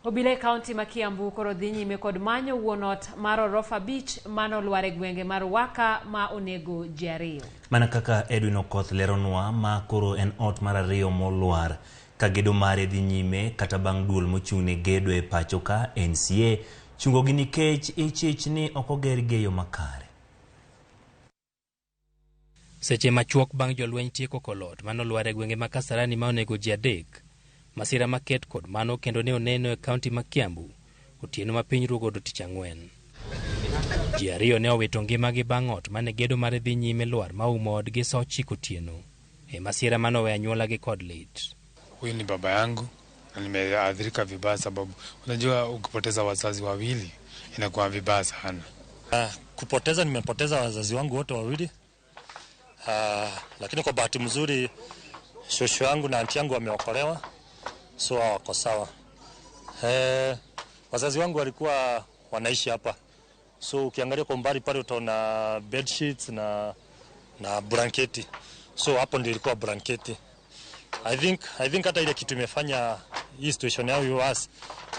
Obila e kaunti ma Kiambu koro dhi nyime kod manyo wuon ot mar orofa 5 manolwar e gwenge mar Ruaka ma onego ji 2. Mana kaka Edwin Okoth leronwa, ma koro en ot mar 2 molwar ka gedo mare dhi nyime kata bang' duol mochung' ne gedo e pacho ka NCA chungogi nikech ichich ni ok oger gi e yo makare. Seche machuok bang' jolweny tieko kolot manolwar e gwenge ma Kasarani ma onego ji 3, masira maket kod mano kendo ne oneno e kaunti ma Kiambu otieno ma piny ruogodo tich ang'wen. Ji 2 ne owito ngimagi bang' ot mane gedo mare dhi nyime lwar ma oumo odgi sa 9 otieno. E masira manowe anyuolagi kod lit. Huyu ni baba yangu na nimeathirika vibaya, sababu unajua ukipoteza wazazi wawili inakuwa vibaya sana. Kupoteza, nimepoteza wazazi wangu wote wawili. Lakini kwa bahati mzuri shosho yangu na anti yangu wameokolewa, so wako sawa. Wazazi wangu walikuwa wanaishi hapa, so ukiangalia kwa umbali pale utaona bed sheets na blanketi, so hapo ndio ilikuwa blanketi. I think hata ile kitu imefanya hii situation yao iwe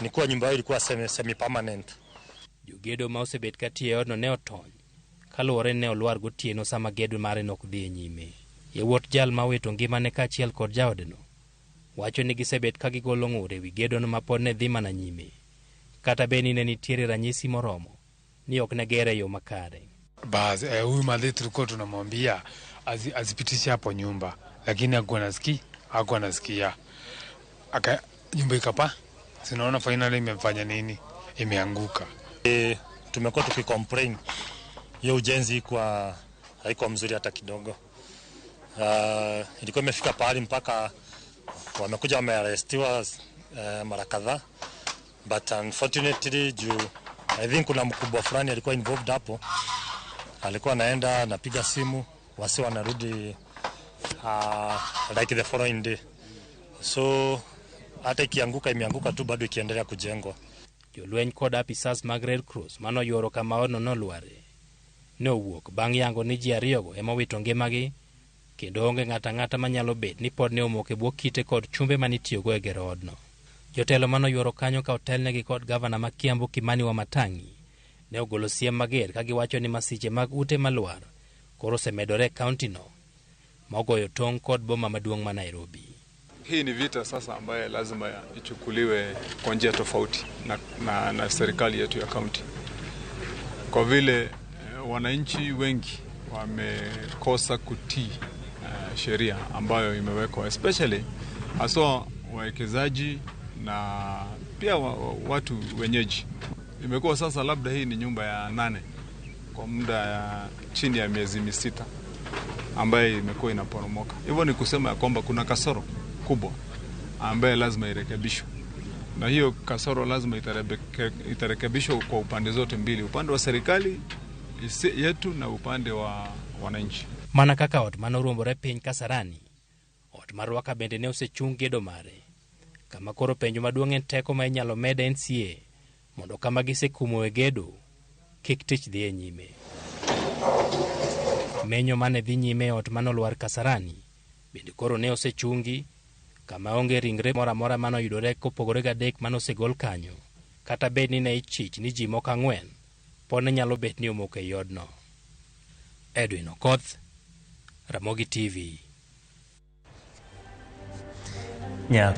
ni kuwa nyumba yao ilikuwa semi permanent. Jogedo ma osebet ka tiyo e odno ne otony kaluwore ni ne olwar gotieno sama gedo mare ne ok dhi e nyime. Yawuot jal ma owito ngimane kaachiel kod jaodeno wacho ni gisebet ka gigolo ng'ur ewi gedono ma pod ne dhi mana nyime, kata bed ni ne nitiere ranyisi moromo ni ok ne gere e yo makare. Bas, huyu madhi tulikuwa tunamwambia azipitishe hapo nyumba, lakini hakuwa anasikia. Aka nyumba ikapa, sinaona finally imefanya nini, imeanguka. Tumekuwa tukicomplain hiyo ujenzi haikuwa mzuri hata kidogo. Ilikuwa imefika pahali mpaka wamekuja wamearestiwa mara kadhaa, but unfortunately juu I think kuna mkubwa fulani alikuwa involved hapo, alikuwa anaenda anapiga simu wasi wanarudi like the following day, so hata ikianguka imeanguka tu bado ikiendelea kujengwa. Jolweny kod apisas mag Red Cross manoyuoro kama odno nolware ne owuok bang' yango ni ji 2 go ema owito ngimagi, kendo onge ng'ato ang'ata manyalo bet ni pod ne omoko e bwo kite kod chumbe manitiyogo e gero odno. Jotelo manoyuoro kanyo ka otelnegi kod gavana ma Kiambu Kimani Wamatangi ne ogolo siem mager ka giwacho ni masiche mag ute malwar koro osemedore e kaunti no ma ogoyo tong' kod boma maduong' ma Nairobi. Hii ni vita sasa ambaye lazima ichukuliwe kwa njia tofauti na serikali yetu ya kaunti, kwa vile wananchi wengi wamekosa kutii sheria ambayo imewekwa, especially haswa wawekezaji na pia watu wenyeji. Imekuwa sasa labda hii ni nyumba ya 8 kwa muda ya chini ya miezi 6 ambaye imekuwa inaporomoka. Hivyo ni kusema ya kwamba kuna kasoro kubwa ambaye lazima irekebishwe, na hiyo kasoro lazima itarekebishwa kwa upande zote mbili, upande wa serikali yetu na upande wa wananchi. Mana kaka ot manoruombore piny Kasarani, ot mar Ruaka bende ne osechung gedo mare, kama koro penjo maduong' en teko ma inyalo med NCA mondo kama gisekumo e gedo kik tich dhi e nyime. Menyo mane dhi nyime e ot manolwar Kasarani bende koro ne osechungi, kama onge ringre moro amora manoyudore kopogore gi 3 manosegol kanyo, kata bed ni ne ichich ni ji moko 4 pod ne nyalo bet ni omoko ei odno. Edwin Okoth, Ramogi TV. Nyako.